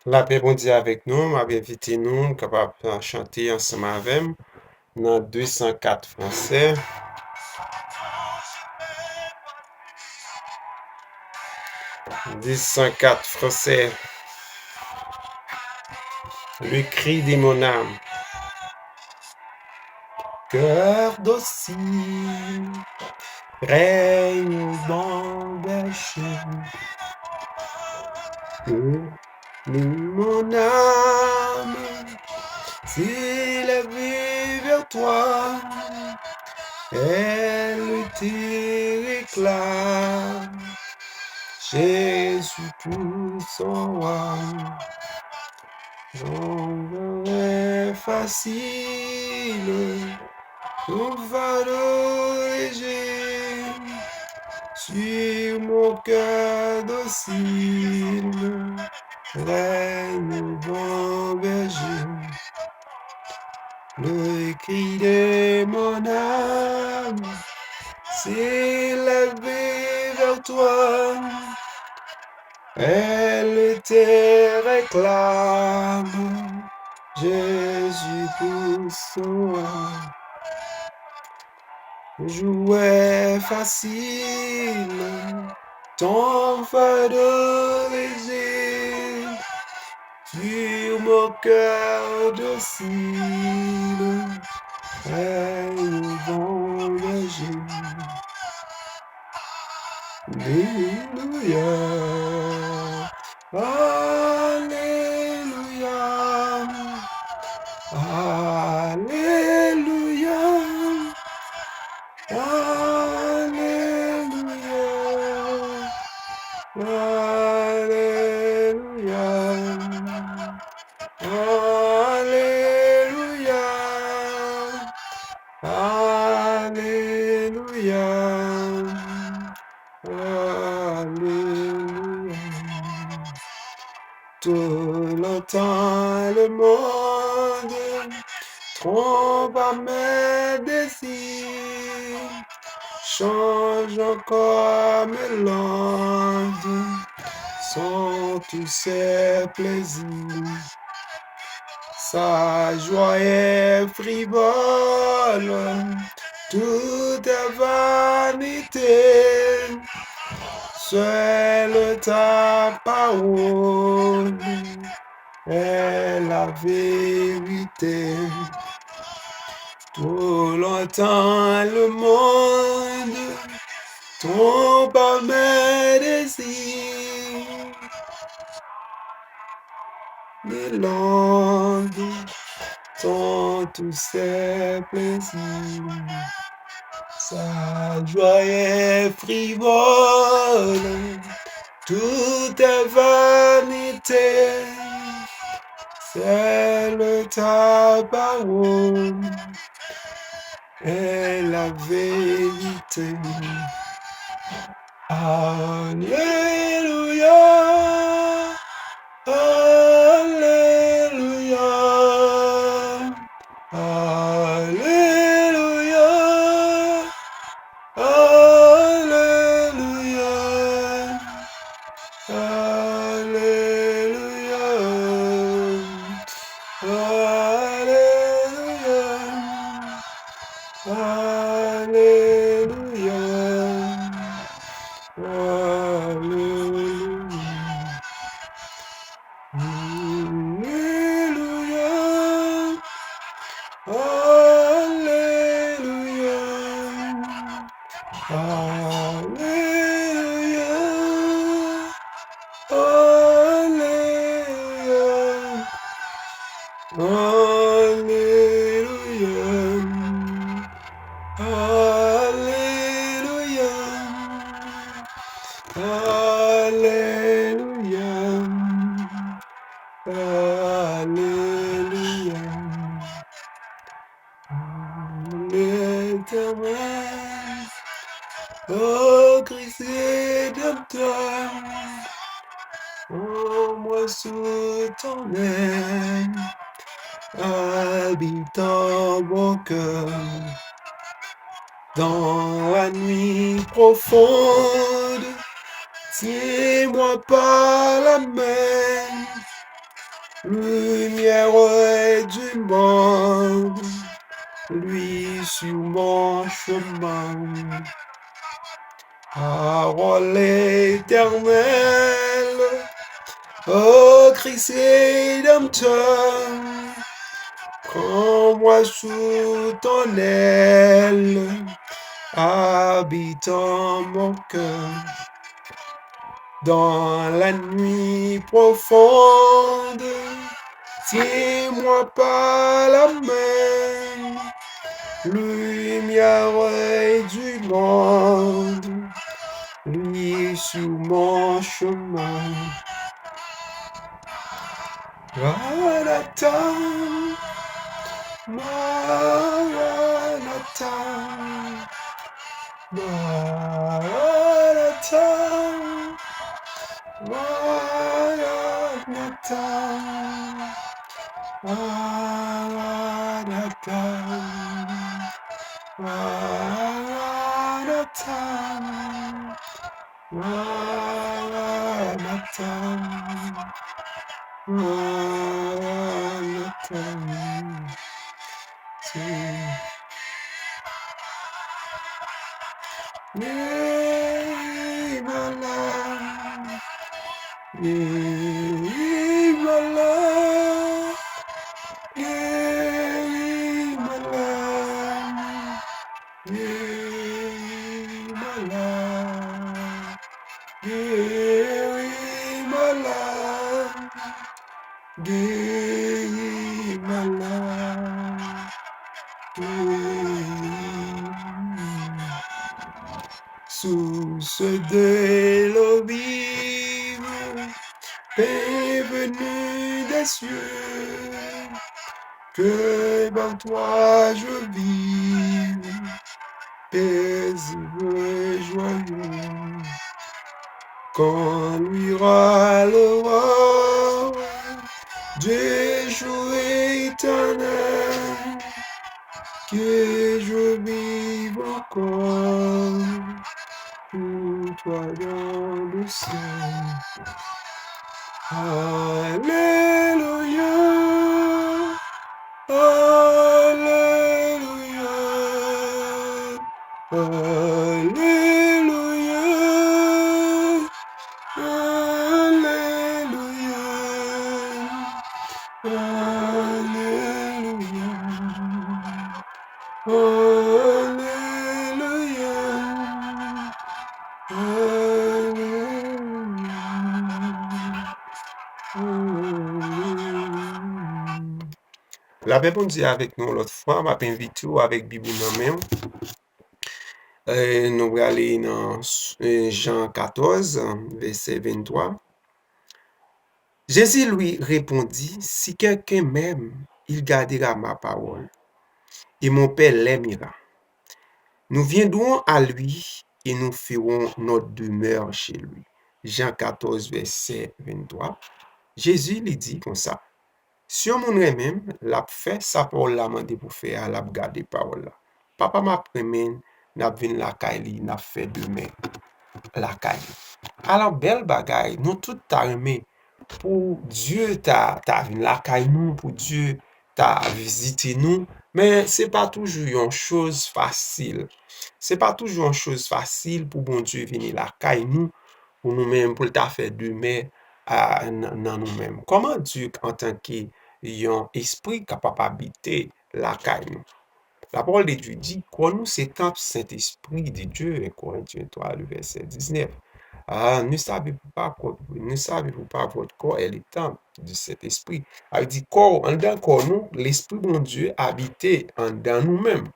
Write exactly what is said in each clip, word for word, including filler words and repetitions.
Lapè Bondye avèk nou, m ap envite nou kapab, ah, chante ansanm avè m nan de san kat fransè. De san kat fransè. Le cri de mon âme. Cœur docile, règne au bon berger. Mon âme s'élève vers toi, elle te réclame, Jésus pour son roi. Ton fardeau est facile, ton fardeau léger, sur mon cœur docile, règne bon berger. Le cri de mon âme s'élève vers toi, elle te réclame, Jésus pour son roi. Ton joug est facile, ton fardeau léger, sur mon cœur docile, règne bon berger. Alléluia, Alléluia, Alléluia, Alléluia, Alléluia, Alléluia, Alléluia, Alléluia. Trop longtemps le monde trompe à mes désirs, changeant comme l'onde sont tous ses plaisirs. Sa joie est frivole, tout est vanité, seule ta parole est la vérité. Trop longtemps le monde trompe à mes désirs, mais l'onde sont tous ses plaisirs. Sa joie est frivole, tout est vanité, seule ta parole est la vérité. Alléluia, Alléluia, Alléluia, Alléluia, Alléluia, Alléluia, Alléluia, Alléluia. Alléluia, Alléluia, Alléluia, Alléluia, Alléluia, Alléluia, Alléluia, Alléluia. L'Éternel, ô Christ rédempteur, prends-moi sous ton aile, habite dans mon cœur. Dans la nuit profonde, tiens-moi par la main, lumière du monde, lui sur mon chemin. Parole éternelle, ô Christ rédempteur, prends-moi sous ton aile, habite en mon cœur. Dans la nuit profonde, tiens-moi par la main, lumière du monde, luis sur mon chemin. Maranatha, Maranatha, Maranatha, Maranatha, Maranatha, Maranatha, Maranatha, Maranatha. Guéris ma langue, guéris ma langue, guéris ma langue, guéris ma langue, guéris ma langue, guéris ma langue, guéris. Source de l'eau vive, pain venu des cieux, que par toi je vive, paisible et joyeux. Quand luira l'aurore du jour éternel, que je vive encore pour toi dans le ciel. Alléluia, alléluia, alléluia, alléluia, alléluia, alléluia, alléluia, alléluia. Lapè Bondye avèk nou yon lòt fwa, m ap envite w avèk Bib ou nan men w. E, nou prale nan, e, Jan katòz, vèsè venntwa. Jésus lui répondit, si quelqu'un m'aime, il gardera ma parole, et mon Père l'aimera. Nous viendrons à lui et nous ferons notre demeure chez lui. Jan katòz, vèsè venntwa. Jezi li di konsa, si yon moun renmen m, l ap fè sa pawòl la mande pou fè a, l ap gade pawòl la. Papa m ap renmen n, n ap vin lakay li, n ap fè demè lakay li. Alò, bèl bagay, nou tout ta renmen pou Dye ta, ta vin lakay nou, pou Dye ta vizite nou, men se pa toujou yon choz fasil. Se pa toujou yon choz fasil pou Bondye vini lakay nou, pou nou menm, pou l ta fè demè a, nan, nan nou menm. Kòman Dye, antanke yon espri, kapab abite lakay nou? La parole de Dieu dit, kò nou se tanp Sentespri de Dye, un Corinthiens trois, le verset dix-neuf. Ah, ne savez-vous pas que, ne savez-vous pas votre corps est le temple du Saint-Esprit? Sa vle di kò, anndan kò nou, Lespri Bondye abite anndan nou menm.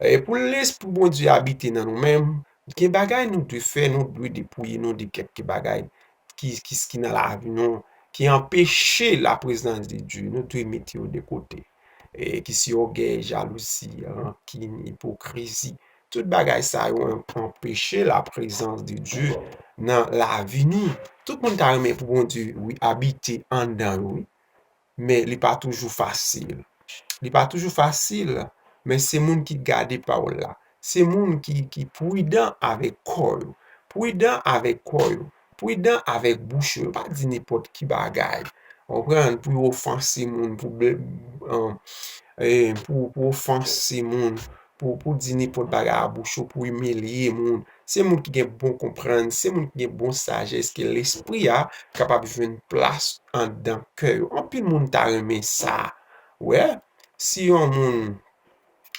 E pou Lespri Bondye abite nan nou menm, gen bagay nou dwe fè, nou dwe depouye nou de kèk bagay ki, ki, ki nan lavi nou, ki anpeche laprezans de Dye, nou dwe mete yo de kote. E ki se ògèy, jalouzi, rankin, ipokrizi. Tout bagay sa yo an-, anpeche laprezans de Dye nan lavi nou. Tout moun ta renmen pou Bondye, wi, abite anndan yo, wi. Men li pa toujou fasil. Li pa toujou fasil, men se moun ki gade pawòl la. Se moun ki, ki pridan avèk kò yo. Pridan avèk kò yo. Pridan avèk bouch yo. Yo pa di nenpòt ki bagay. Konprann? Pou yo ofanse moun, pou ble- an, e, pou, pou ofanse moun, pou, pou di nenpòt bagay a bouch yo, pou imilye moun. Se moun ki gen bon konprann, se moun ki gen bon sajès, ke lespri a kapab jwenn plas anndan kè yo. Anpil moun ta renmen sa. Wè, si yon moun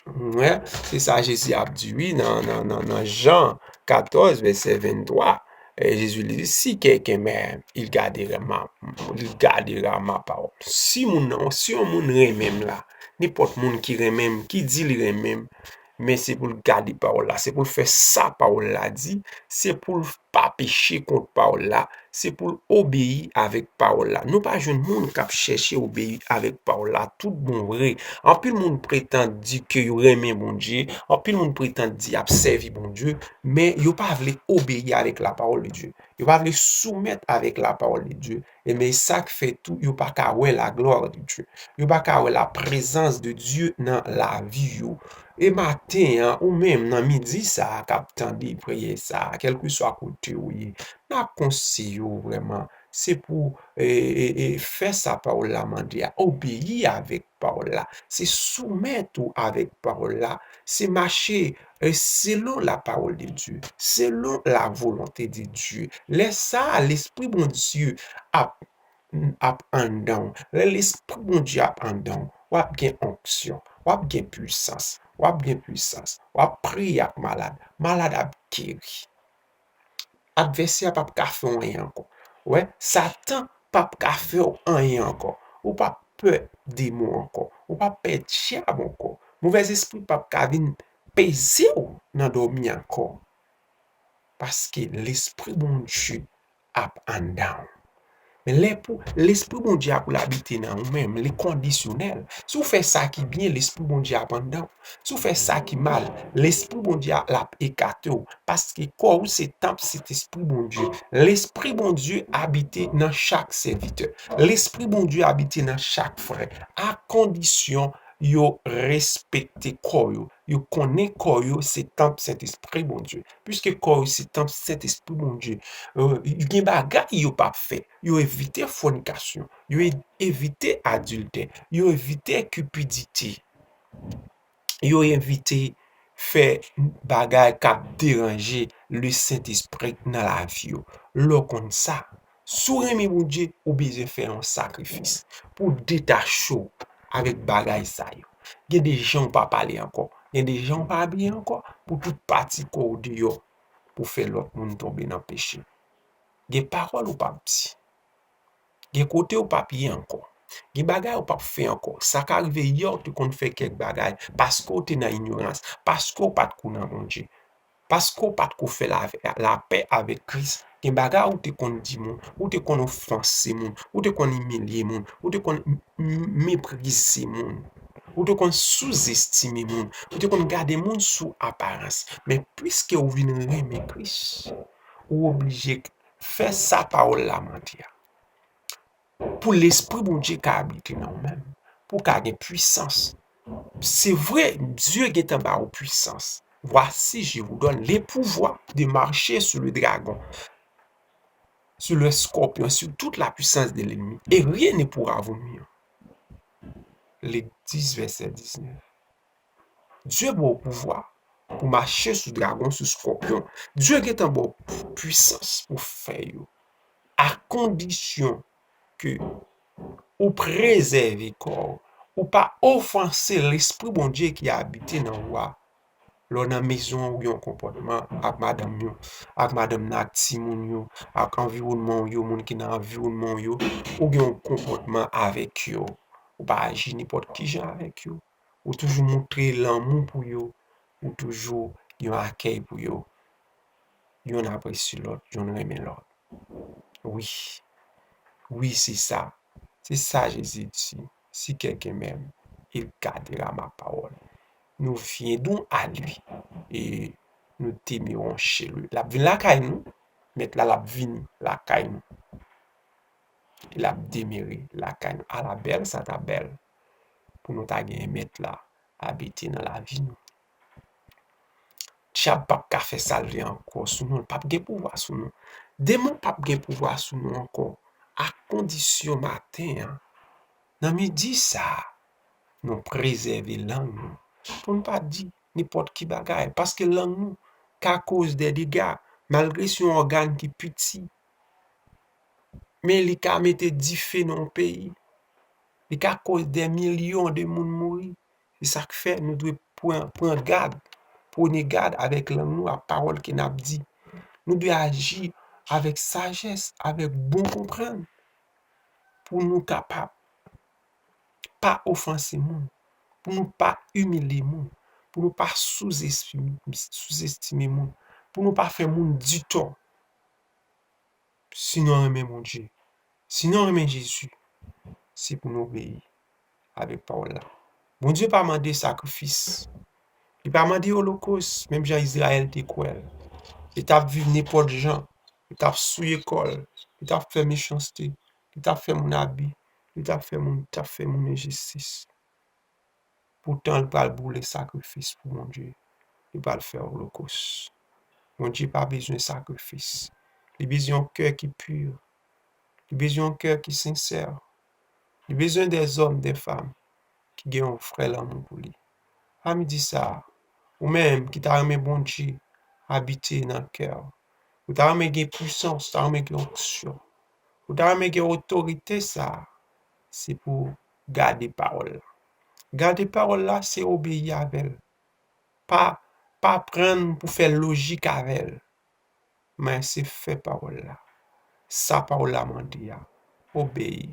Wi, se sa Jezi ap di, wi, nan, nan, nan, nan Jan katòz, vèsè venntwa. E Jezi li di, si quelqu'un m'aime, il gardera ma, il gardera ma parole. Si moun nan, si yon moun renmen m la, nenpòt moun ki renmen m, ki di li renmen m, men se pou l gade pawòl la, se pou l fè sa pawòl la di, se pou l pa peche kont pawòl la, se pou l obeyi avèk pawòl la. Nou pa jwenn moun k ap chèche obeyi avèk pawòl la tout bon vre. Anpil moun pretann di ke yo renmen Bondye, anpil moun pretann di y ap sèvi Bondye, men yo pa vle obeyi avèk la parole de Dieu. Yo pa vle soumèt avèk la parole de Dieu. E men sa k fè tou yo pa ka wè la gloire de Dieu. Yo pa ka wè la présence de Dieu nan lavi yo. E maten an, ou menm nan midi sa a k ap tande priyè sa a, kèlkeswa kote ou ye, n ap konseye w vrèman. Se pou, e, e, e, fè sa pawòl la mande a, obeyi avèk pawòl la. Se soumèt ou avèk pawòl la. Se mache, e, selon la parole de Dieu, selon la volonté de Dieu. Lè sa a, Lespri Bondye ap, ap anndan w. Lè Lespri Bondye ap anndan w, w ap gen onksyon, w ap gen pwisans, w ap gen pwisans, w ap priye ak malad, malad ap geri. Advèsè a p ap ka fè w anyen ankò. Wè, Satan p ap ka fè w anyen ankò. Ou p ap pè demon ankò. Ou p ap pè dyab ankò. Movèzespri p ap ka vin peze w nan dòmi ankò. Paske Lespri Bondye ap anndan w. Men lè pou Lespri Bondye a pou l abite nan ou menm, li kondisyonèl. Si w fè sa ki byen, Lespri Bondye ap anndan w. Si w fè sa ki mal, Lespri Bondye a, l ap ekate w. Paske kò w se tanp Sentespri Bondye. Lespri Bondye abite nan chak sèvitè. Lespri Bondye abite nan chak frè. A kondisyon yo respekte kò yo. Yo konnen kò yo se tanp Sentespri Bondye. Piske kò yo se tanp Sentespri Bondye, e, gen bagay yo p ap fè. Yo evite fònikasyon. Yo e-, evite adiltè. Yo evite kipidite. Yo evite fè bagay k ap deranje le Sentespri nan lavi yo. Lè w konn sa, si w renmen Bondye, ou bezwen fè yon sakrifis pou w detache w avèk bagay sa yo. Gen de jan w pa pale ankò, gen de jan w pa abiye ankò, pou tout pati kò w deyò, pou fè lòt moun tonbe nan peche. Gen pawòl ou p ap di. Gen kote ou p ap ye ankò. Gen bagay ou p ap fè ankò. Sa ka rive yè ou te konn fè kèk bagay paske ou te nan inyorans, paske ou pa t ko nan Bondye, paske ou pa t ko fè la, lapè avèk Kris. Gen bagay ou te konn di moun, ou te konn ofanse moun, ou te konn imilye moun, ou te konn m-, m-, meprize moun, ou te konn souzestime moun, ou te konn gade moun sou aparans. Men piske ou vin renmen Kris, ou oblije fè sa pawòl la mande a. Pou Lespri Bondye ka abite nan ou menm, pou w ka gen pwisans. Se vre, Dye gentan ba ou pwisans. Voici, je vous donne le pouvoir de marcher sur le dragon, sur le scorpion, sur toute la puissance de l'ennemi, et rien ne pourra vous nuire. Lik dis, vèsè diznèf. Dye ba w pouvwa pou mache sou dragon, sou skòpyon. Dye gentan ba w pwisans pou fè yo. A kondisyon ke ou prezève kò w, ou pa ofanse Lespri Bondye ki abite nan ou a. Lè w nan mezon an, ou gen yon konpòtman ak madanm yo, ak madanm nan, ak timoun yo, ak anviwònman w yo, moun ki nan anviwònman w yo, ou gen yon konpòtman avèk yo. Ou pa aji nenpòt ki jan avèk yo. Ou toujou montre lanmou pou yo. Ou toujou gen yon akèy pou yo. Yonn apresye lòt, yonn renmen lòt. Wi. Wi, se sa. Se sa Jezi di. Si quelqu'un m'aime, il gardera ma parole. Nous viendrons à lui et nous demeurons chez lui. L ap vin lakay nou. Mèt la, l ap vini lakay nou. E l ap demere lakay nou. Ala bèl sa ta bèl pou nou ta gen Mèt la abite nan lavi nou. Dyab p ap ka fè sa l vle ankò sou nou. L p ap gen pouvwa sou nou. Demon p ap gen pouvwa sou nou ankò. a kondisyon maten an, nan midi sa a, nou prezève lang nou, pou n pa di nenpòt ki bagay, paske lang nou ka koz de dega, malgre se yon ògàn ki piti, men li ka mete dife nan yon peyi, li ka koz de milyon de moun mouri. Se sa k fè nou dwe pran, pran gad, pwone gad avèk lang nou ak pawòl ke n ap di. Nou dwe aji avèk sajès, avèk bon konprann, pou nou kapab pa ofanse moun, pou nou pa imilye moun, pou nou pa souzestime, souzestime moun, pou nou pa fè moun di tò. Si nou renmen Bondye, si nou renmen Jezi, se pou nou obeyi avèk pawòl la. Bondye pa mande sakrifis. Li pa mande olokos, menm jan Izrayèl te kwè l. Li t ap viv nenpòt jan. Li t ap souye kò l. Li t ap fè mechanste. Li t ap fè moun abi. Li t ap fè moun, t ap fè moun enjistis. Poutan, li pral boule sakrifis pou Bondye. Li pral fè olokos. Bondye pa bezwen sakrifis. Li bezwen yon kè ki pi. Li bezwen yon kè ki sensè. Li bezwen dèzòm, dèfanm ki gen yon vrè lanmou pou li. A midi sa a, ou menm ki ta renmen Bondye abite nan kè w, ou ta renmen gen pwisans, ou ta renmen gen onksyon, ou ta renmen gen otorite sa a, se pou w gade pawòl la. Gade pawòl la, se obeyi avè l. Pa, pa pran l pou fè lojik avè l. Men se fè pawòl la. Sa pawòl la mande a. Obeyi.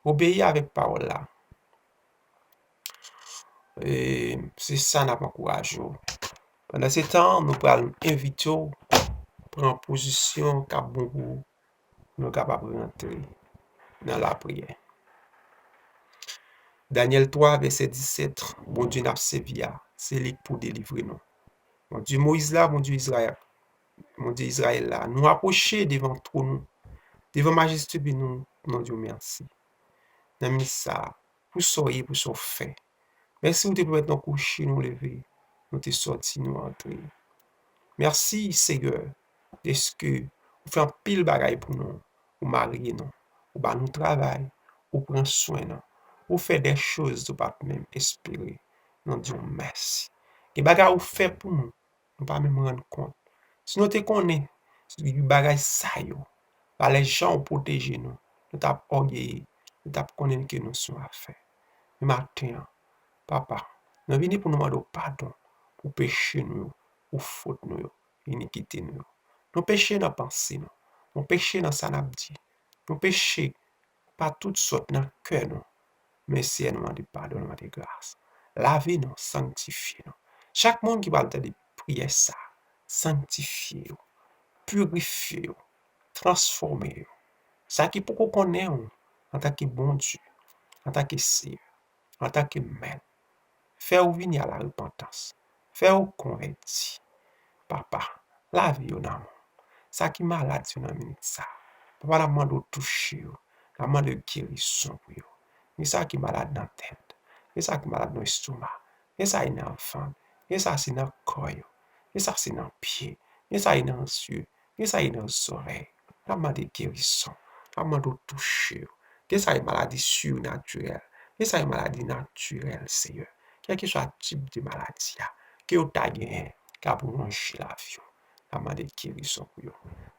Obeyi avèk pawòl la. E se sa n ap ankouraje w. Pandan se tan, nou pral envite w pran pozisyon k ap bon pou ou, nou kapab rantre nan lapriyè. Danyèl twa, vèsè disèt, Bondye n ap sèvi a, se li k pou delivre nou. Bondye Moyiz la, Bondye Izrayèl, Bondye Izrayèl la, nou apwoche devan twòn ou, devan majeste beni w, nou di w mèsi. Nan minit sa a, pou sa w ye, pou sa w fè. Mèsi ou te pèmèt nou kouche, nou leve, nou te sòti, nou antre. Mèsi, Seyè, dèske ou fè anpil bagay pou nou. Ou marye nou, ou ba nou travay, ou pran swen nou, ou fè de choz nou pa t menm espere. Nou di w mèsi. Gen bagay ou fè pou nou, nou pa menm rann kont. Si nou te konnen bagay sa yo, valè jan ou pwoteje nou, nou t ap ògeye, nou t ap konnen ke nou se yon afè. Men maten an, Papa, nou vini pou nou mande w padon pou peche nou yo, pou fot nou yo, inikite nou yo. Nou peche nan panse nou, nou peche nan sa n ap di, nou peche pa tout sòt nan kè nou. Men Seyè, nou mande padon, nou mande gras. Lave nou, sanktifye nou. Chak moun ki pral tande priyè sa, sanktifye yo, pirifye yo, transfòme yo. Sa ki poko konnen w antanke Bondye, antanke Seyè, antanke Mèt, fè yo vini a la repantans, fè yo konvèti. Papa, lave yo nan men w. Sa ki malad yo nan minit sa, Papa, n ap mande w touche yo. N ap mande w gerizon pou yo. Gen sa ki malad nan tèt, gen sa ki malad nan estoma, gen sa ki nan vant, gen sa se nan kò yo, gen sa se nan pye, gen sa ki nan zye, gen sa ki nan zòrèy. N ap mande gerizon, n ap mande w touche yo. Gen sa ki maladi sirnatirèl, gen sa ki maladi natirèl, Seyè. Kèlkeswa tip de maladi a ke yo ta genyen, k ap wonje lavi yo. N ap mande gerizon pou yo.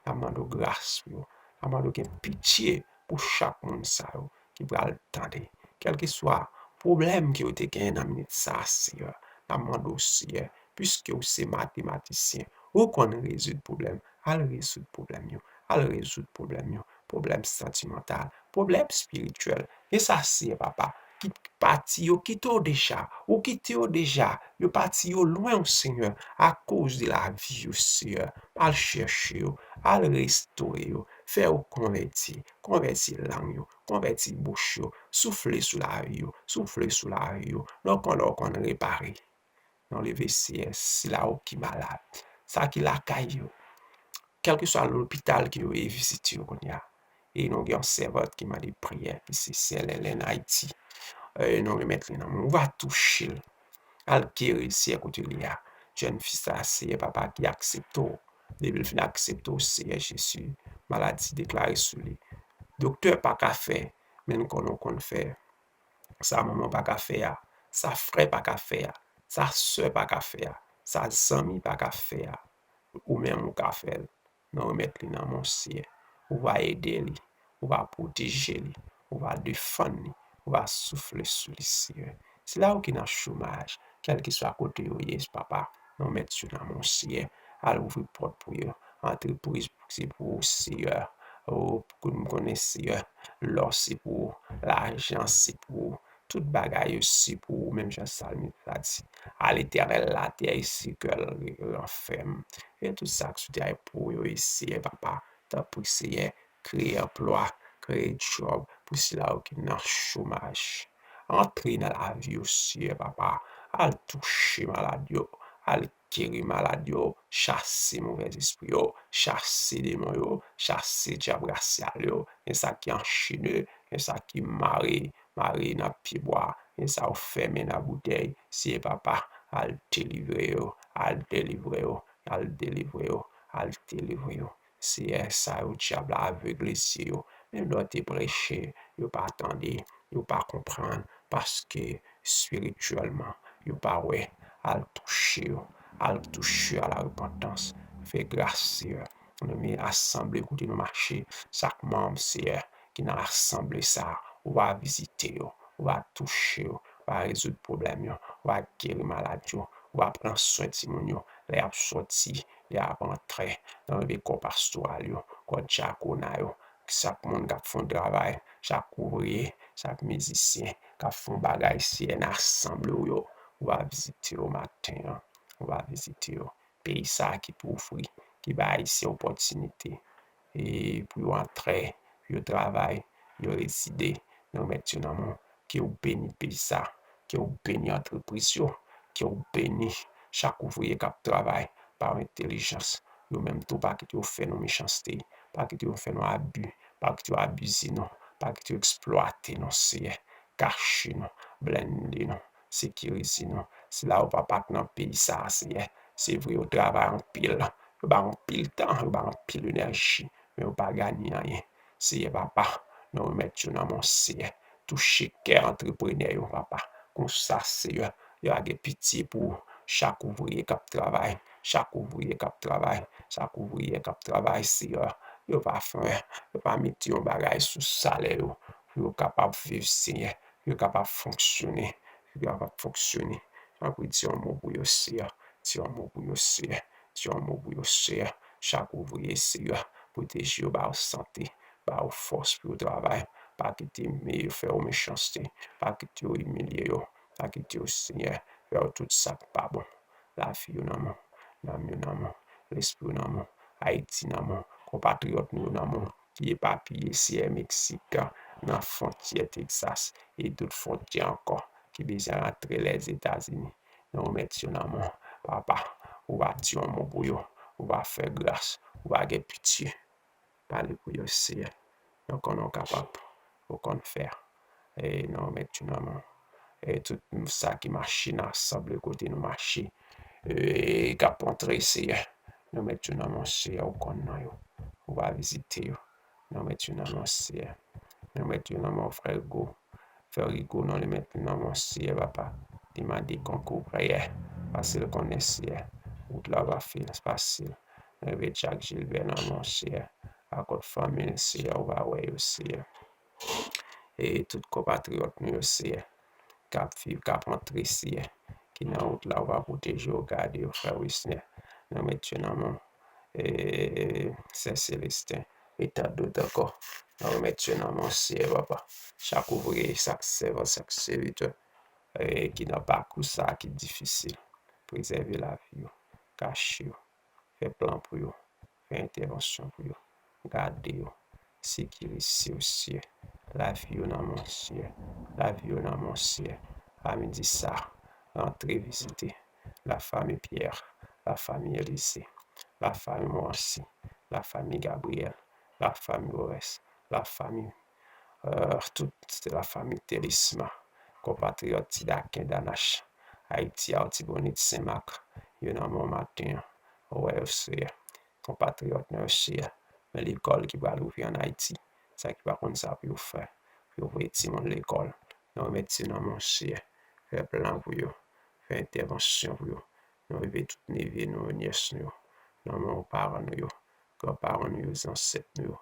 N ap mande w gras pou yo. N ap mande w gen pitye pou chak moun sa yo ki pral tande. Kèlkeswa pwoblèm ke yo te genyen nan minit sa a, Seyè, n ap mande w, Seyè, piske ou se matematisyen, ou konn rezoud pwoblèm, al rezoud pwoblèm yo, al rezoud pwoblèm yo, pwoblèm santimantal, pwoblèm espirityèl. Gen sa, Seyè Papa, ki pati, yo kite w deja, ou kite yo deja, yo pati, yo lwen w, Senyè, akoz de lavi yo, Seyè. Al chèche yo, al restore yo, fè yo konvèti, konvèti lang yo, konvèti bouch yo, soufle sou lavi yo, soufle sou lavi yo, lè w konn, lè w konn repare. Nou leve, Seyè, sila yo ki malad, sa ki lakay yo, kèlkeswa lopital ke yo ye vizite yo kounye a. E nou gen yon sèvant ki mande priyè, ki se Sè Lèlèn Ayiti. E nou remèt li nan men w. Ou va touche l. Al geri l, Seyè, kote l ye a. Jèn fi sa a, Seyè, Papa, ki aksepte w. Depi l fin aksepte w, Seyè Jezi, maladi deklare sou li. Doktè pa ka fè, men n konnen w konn fè. Sa manman pa ka fè a, sa frè pa ka fè a, sa sè pa ka fè a, sa zanmi pa ka fè a, ou menm ou ka fè l. Nou remèt li nan men w, Seyè. Ou va ede li, ou va pwoteje li, ou va defann li, ou va soufle sou li, Seyè. Sila yo ki nan chomaj, kèlkeswa kote yo ye, Papa, nou remèt yo nan men w, Seyè. Al ouvri pòt pou yo. Antrepriz se pou ou, Seyè. O, pou nou konnen, Seyè, lò se pou ou, lajan se pou ou, tout bagay yo se pou ou, menm jan salmis la di. A Letènèl, latè e syèl ranfèm. E tout sa k sou tè a pou yo, e Seyè, Papa, tanpri, Seyè, kreye anplwa, kreye djòb pou sila yo ki nan chomaj. Antre nan lavi yo, Seyè, Papa. Al touche malad yo, al geri malad yo, chase movèzespri yo, chase demon yo, chase dyab rasyal yo, gen sa ki anchene, gen sa ki mare, mare nan pyebwa, gen sa yo fèmen nan boutèy. Seyè, Papa, al delivre yo, al delivre yo, al delivre yo, al delivre yo. Seyè, sa yo, dyab la avegle zye yo. Menm lè w te preche, yo pa tande, yo pa konprann, paske espirityèlman, yo pa wè. Al touche yo, al touche yo à la repentance. Fè gras, Seyè. Nou men asanble kote nou mache, chak manm, Seyè, ki nan asanble sa a, ou va vizite yo, ou va touche yo, ou va rezoud pwoblèm yo, ou va geri malad yo, ou va pran swen timoun yo, lè y ap sòti, lè y ap antre, nan leve kò pastoral yo, kò dyakona yo, chak moun k ap fè yon travay, chak ouvriye, chak mizisyen k ap fè yon bagay, Seyè, nan asanble w yo, ou va vizite yo maten an, ou va vizite yo. Peyi sa a ki pou ofri, ki bay Ayisyen opòtinite, e pou yo antre, pou yo travay, yo rezide, nou remèt yo nan men w. Ke w beni peyi sa, ke w beni antrepriz yo, ke w beni chak ouvriye k ap travay pa yon entèlijans. Yo menm tou, pa kite yo fè nou mechanste, pa kite yo fè nou abi, pa kite yo abize nou, pa kite yo eksplwate nou, Seyè. Kache nou, blende nou, sekirize nou. Sila yo, Papa, k nan peyi sa a, Seyè, se vre, yo travay anpil, yo bay anpil tan, yo bay anpil enèji, men yo pa ganye anyen. Seyè, Papa, nou remèt yo nan men w, Seyè. Touche kè antreprenè yo, Papa. Konsa, Seyè, yo a gen pitye pou chak ouvriye k ap travay, chak ouvriye k ap travay, chak ouvriye k ap travay, Seyè. Yo pa fè, yo pa mete yon bagay sou salè yo, pou yo kapab viv, Seyè, pou yo kapab fonksyone, pou yo kapab fonksyone. Tanpri, di yon mo pou yo, Seyè. Di yon mo pou yo, Seyè. Di yon mo pou yo, Seyè. Chak ouvriye, Seyè, pwoteje yo, ba yo sante, ba yo fòs pou yo travay. Pa kite yo fè yo mechanste. Pa kite yo imilye yo. Pa kite yo, Seyè, fè yo tout sa k pa bon. Lavi yo nan men w. Nanm yo nan men w. Lespri yo nan men w. Ayiti nan men w. Konpatriyòt nou yo nan men w, ki epapiye, Seyè, Meksik, nan fwontyè Texas, e dòt fwontyè ankò, ki bezwen rantre Lèzetazini. Nou remèt yo nan men w, Papa. Ou va di yon mo pou yo. Ou va fè gras. Ou va gen pitye. Pale pou yo, Seyè. Nou konnen w kapab. Ou konn fè. E nou remèt yo nan men w. E tout sa ki mache nan asanble kote nou mache, e k ap antre, Seyè, nou remèt yo nan men w, Seyè. Ou konn non yo. Ou va vizite yo. Nou remèt yo nan men w, Seyè. Nou remèt yo nan men w, frè Rigo. Frè Rigo, nou remèt li nan men w, Seyè, Papa. Li mande konkou priyè, paske l konnen, Seyè, wout la pa fasil. Nou remèt Jack Gilbert nan men w, Seyè. Akòt fanmi l, Seyè, ou va wè yo, Seyè. E tout konpatriyòt nou yo, Seyè, k ap viv, k ap antre, Seyè, ki nan wout la, ou va pwoteje yo, gade yo, frè Wisner. Nou remèt yo nan men w, e, sè Celestin, e tan dòt ankò. Nou remèt yo nan men w, Seyè, Papa. Chak ouvriye, chak sèvan, chak sèvitè, e, ki nan pakou sa a ki difisil. Prezève lavi yo, kache yo, fè plan pou yo, fè entèvansyon pou yo, gade yo, sekirize yo, Seyè. Lavi yo nan men w, Seyè. Lavi yo nan men w, Seyè. Samdi sa, rantre vizite lafanmi Pierre, lafanmi Elise, lafanmi Morancy, lafanmi Gabriel, lafanmi Ores, lafanmi, euh, tout lafanmi Telisma, konpatriyòt Ti Daken, Danach, Ayiti, Artibonit, Senmak, yo nan men w maten an. Ou wè yo, Seyè. Konpatriyòt nou yo, Seyè, men lekòl ki pral ouvri ann Ayiti, sa ki pa konn sa pou yo fè, pou yo voye timoun lekòl. Nou remèt yo nan men w, Seyè. Fè plan pou yo. Fè entèvansyon pou yo. Nou leve tout neve nou yo, nyès nou yo, nan men w, paran nou yo, granparan nou yo, zansèt nou yo.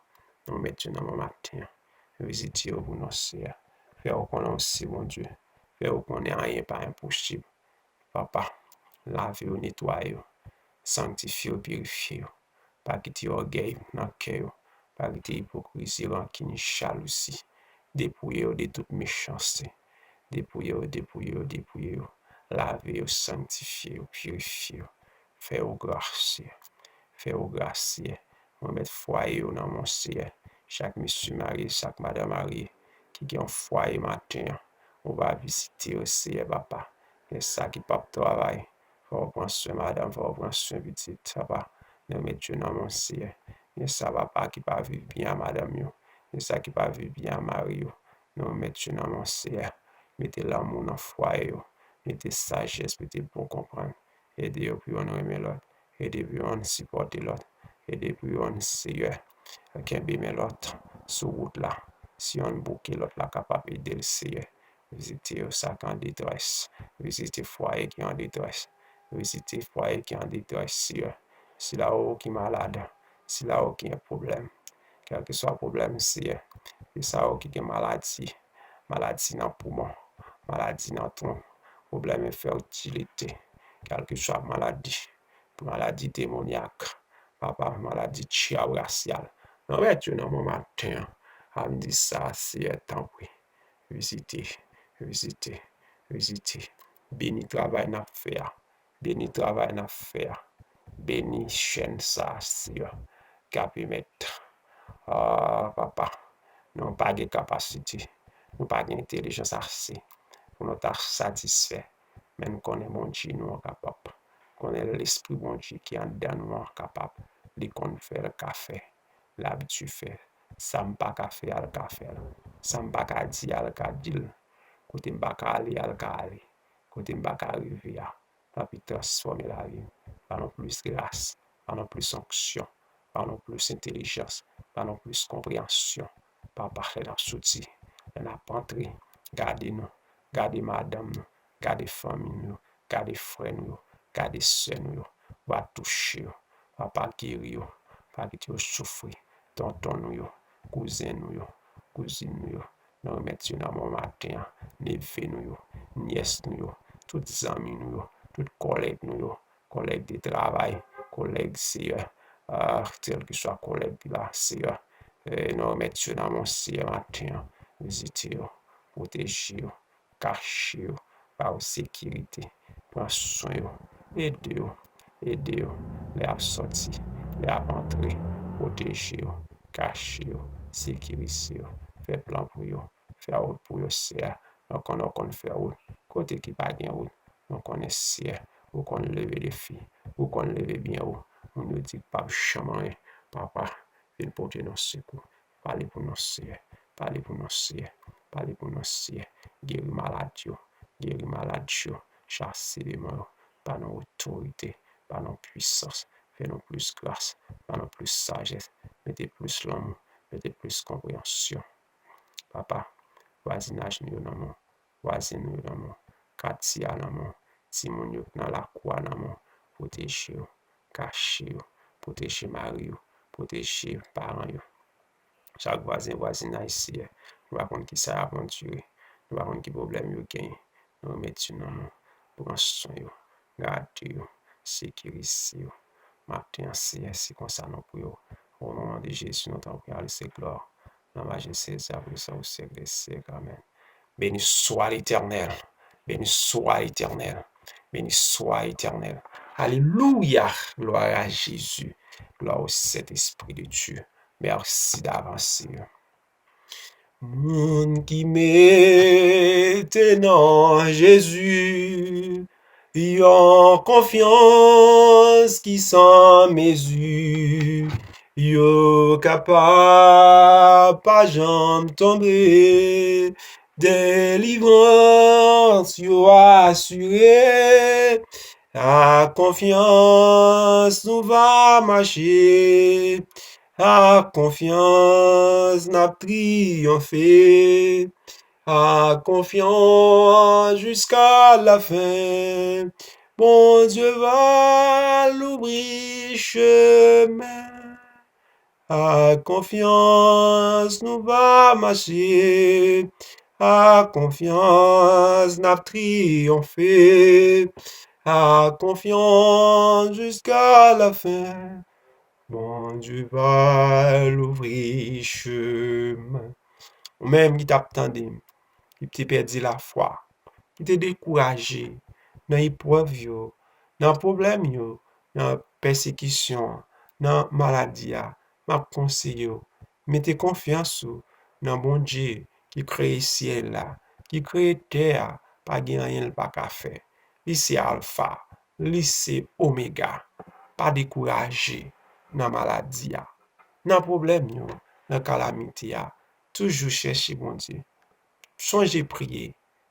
Nou remèt yo nan men w maten an. Vizite yo pou nou, Seyè. Fè yo konnen w se Bondye. Fè yo konnen anyen pa enposib. Papa, lave yo, netwaye yo, sanktifye yo, pirifye yo. Pa kite ògèy nan kè yo. Pa kite ipokrizi, rankin, jalouzi. Depouye yo de tout mechanste. Depouye yo, depouye yo, depouye yo. Lave yo, sanktifye yo, pirifye yo. Fè yo gras, Seyè. Fè yo gras, Seyè. Mwen remèt fwaye yo nan men w, Seyè. Chak mesye marye, chak madanm marye, ki gen yon fwaye maten an, ou va vizite yo, Seyè, papa. Gen sa ki p ap travay, fò w pran swen madanm, fò w pran swen pitit, papa. Nou remèt yo nan men w, Seyè. Gen sa, papa, ki pa viv byen a madanm yo. Gen sa ki pa viv byen a mari yo. Nou remèt yo nan men w, Seyè. Mete lanmou nan fwaye yo. Mete sajès, mete bon konprann. Ede yo pou youn renmen lòt. Ede pou youn sipòte lòt. Ede pou youn, Seyè, kenbe men lòt sou wout la. Si youn bouke, lòt la kapab ede l, Seyè. Vizite yo, sa k an detrès. Vizite fwaye ki an detrès. Vizite fwaye ki an detrès, Seyè. Sila yo ki malad, sila yo ki gen pwoblèm, kèlkeswa pwoblèm, Seyè. E sa yo ki gen maladi, maladi nan poumon, maladi nan twon, pwoblèm enfètilite, kèlkeswa maladi, maladi demonyak, papa, maladi tchiyab rasyal. Nou remèt yo nan men w maten an. An di sa, Seyè, tanpri, vizite, vizite, vizite. Beni travay n ap fè a. Beni travay n ap fè a. Beni chèn sa a, Seyè, k ap emèt. Ah, papa, nou pa gen kapasite, nou pa gen entèlijans ase pou nou ta satisfè. Men n konnen Bondye nou an kapab. Konnen Lespri Bondye ki anndan nou an kapab. Li konn fè, l ka fè. L abitye fè. Sa m pa ka fè a, l ka fè l. Sa m pa ka di a, l ka di l. Kote m pa ka ale a, l ka ale. Kote m pa ka rive a, tanpri transfòme lavi m. Ban nou plis gras, ban nou plis onksyon, ban nou plis entèlijans, ban nou plis konpreyansyon. Papa, lè n ap soti, lè n ap antre, gade nou, gade madanm nou, gade fanmi nou yo, gade frè nou yo, gade sè nou yo. Va touche yo. Papa, geri yo. Pa kite yo soufri. Tonton nou yo, kouzen nou yo, kouzin nou yo, nou remèt yo nan men w maten an. Neve nou yo, nyès nou yo, tout zanmi nou yo, tout kòlèg nou yo, kòlèg de travay, kòlèg, Seyè, ah, kèlkeswa kòlèg la, Seyè, eh, nou remèt yo nan men w, Seyè, maten an. Vizite yo, pwoteje yo, kache yo, ba yo sekirite, pran swen yo, ede yo, ede yo lè y ap sòti, lè y ap antre, pwoteje yo, kache yo, sekirize yo, fè plan pou yo, fè wout pou yo, Seyè. Nou konnen w konn fè wout. Kote ki pa gen wout, nou konnen, Seyè, ou konn leve defi, ou konn leve byen wo. Moun yo di k p ap janm anyen. Papa, vin pote nou sekou. Pale pou nou, Seyè. Pale pou nou, Seyè. Pale pou nou, Seyè. Geri malad yo. Geri malad yo. Chase demon yo. Ba nou otorite. Ba nou pwisans. Fè nou plis gras. Ba nou plis sajès. Mete plis lanmou. Mete plis konpreyansyon. Papa, vwazinaj nou yo nan men w. Vwazen nou yo nan men w. Katye a nan men w. Timoun yo k nan lakou a nan men w. Pwoteje yo. Kache yo. Pwoteje mari yo. Pwoteje paran yo. Chak vwazen, vwazinaj, Seyè, nou pa konn ki sa y ap andire. Nou pa konn ki pwoblèm yo genyen. Nou remèt yo nan men w. Pran swen yo. Gade yo. Sekirize yo. Maten an, Seyè, se konsa nou priye w. O non de Jezi, nou tanpri, ale se glwa. Nan majeste sa pou sa ou syèk de syèk. Amèn. Béni soit l'Éternel. Béni soit l'Éternel. Béni soit l'Éternel. Alléluia. Gloire à Jésus. Gloire au Saint-Esprit de Dieu. Merci d'avance, Seigneur. Moun ki mete nan Jezi yon konfyans ki san mezi, yo kapab pa janm tonbe. Delivrans yo asire, ak konfyans nou va mache. Ak konfyans n ap triyonfe. Ak konfyans jiska lafen. Bondye va louvri chemen. Ak konfyans nou va mache. Ak konfyans n ap triyonfe. Ak konfyans jiska lafen. Bondye va louvri chemen. Ou menm ki t ap tande m, ki te pèdi lafwa, ki te dekouraje nan eprèv yo, nan pwoblèm yo, nan pèsekisyon an, nan maladi a, m ap konseye w, mete konfyans ou nan Bondye ki kreye syèl la, ki kreye tè a, pa gen anyen l pa ka fè. Li se Alfa, li se Omega. Pa dekouraje nan maladi a, nan pwoblèm yo, nan kalamite a. Toujou chèche Bondye. Sonje priye.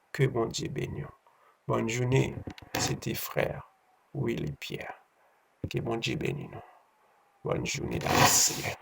Ke Bondye beni w. Bòn jounen, se te frè Willy Pierre. Ke Bondye beni nou. Bòn jounen, Dayisyen.